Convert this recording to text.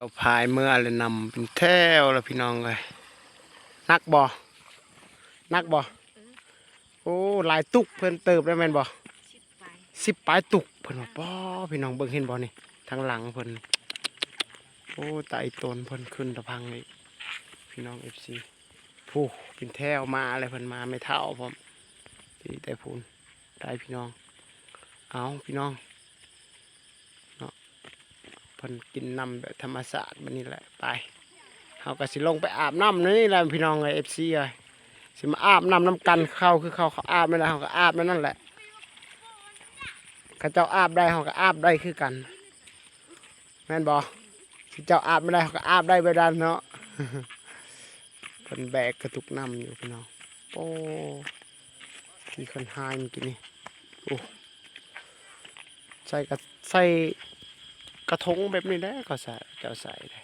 ເອົາພາຍເມືອແລ້ວ ນຳເປັນແຖວແລ້ວພີ່ນ້ອງເອີຍ. ໜັກບໍ່? ໜັກບໍ່? ໂອ້ ຫຼາຍຕຸກເພິ່ນເຕີບແລ້ວແມ່ນບໍ່? ສິບປາຍຕຸກເພິ່ນວ່າ. ປ້ອ ພີ່ນ້ອງເບິ່ງເຫັນບໍ່ນີ້ ທາງຫຼັງເພິ່ນ. ໂອ້ ຕາອີ່ຕົນເພິ່ນຂຶ້ນຕາພັງອີກ ພີ່ນ້ອງເອັຟຊີ. ຜູ້ເປັນແຖວມາແລ້ວ ເພິ່ນມາແມ່ເຖົ້າພ້ອມ ທີ່ແຕ່ພຸ້ນໄດ້ພີ່ນ້ອງ. ເອົາ ພີ່ນ້ອງເນາະ ເພິ່ນກິນນ້ຳແບບທຳມະຊາດແບບນີ້ແຫຼະ. ໄປ ເຮົາກໍຊິລົງໄປອາບນ້ຳໃນນີ້ແຫຼະພີ່ນ້ອງເອີຍ ເອັຟຊີເອີຍ. ຊິມາອາບນ້ຳນຳກັນ ເຂົາຄືເຂົາ ເຂົາອາບແນວໃດ ເຮົາກໍອາບແນວນັ້ນແຫຼະ. ເຂົາເຈົ້າອາບໄດ້ ເຮົາກໍອາບໄດ້ຄືກັນ ແມ່ນບໍ່? ເຂົາເຈົ້າອາບແນວໃດ ເຮົາກໍອາບໄດ້ແບບນັ້ນເນາະ. ເພິ່ນແບກກະຕຸກນ້ຳຢູ່ພີ່ນ້ອງ. ໂອ້ ທີ່ເພິ່ນຫາຍມື້ກີ້ນີ້. ໂອ້ ໃສ່ກະ ໃສ່ກະທົງແບບນີ້ແຫຼະ ເຂົາໃສ່ ເຈົ້າໃສ່ເດ້.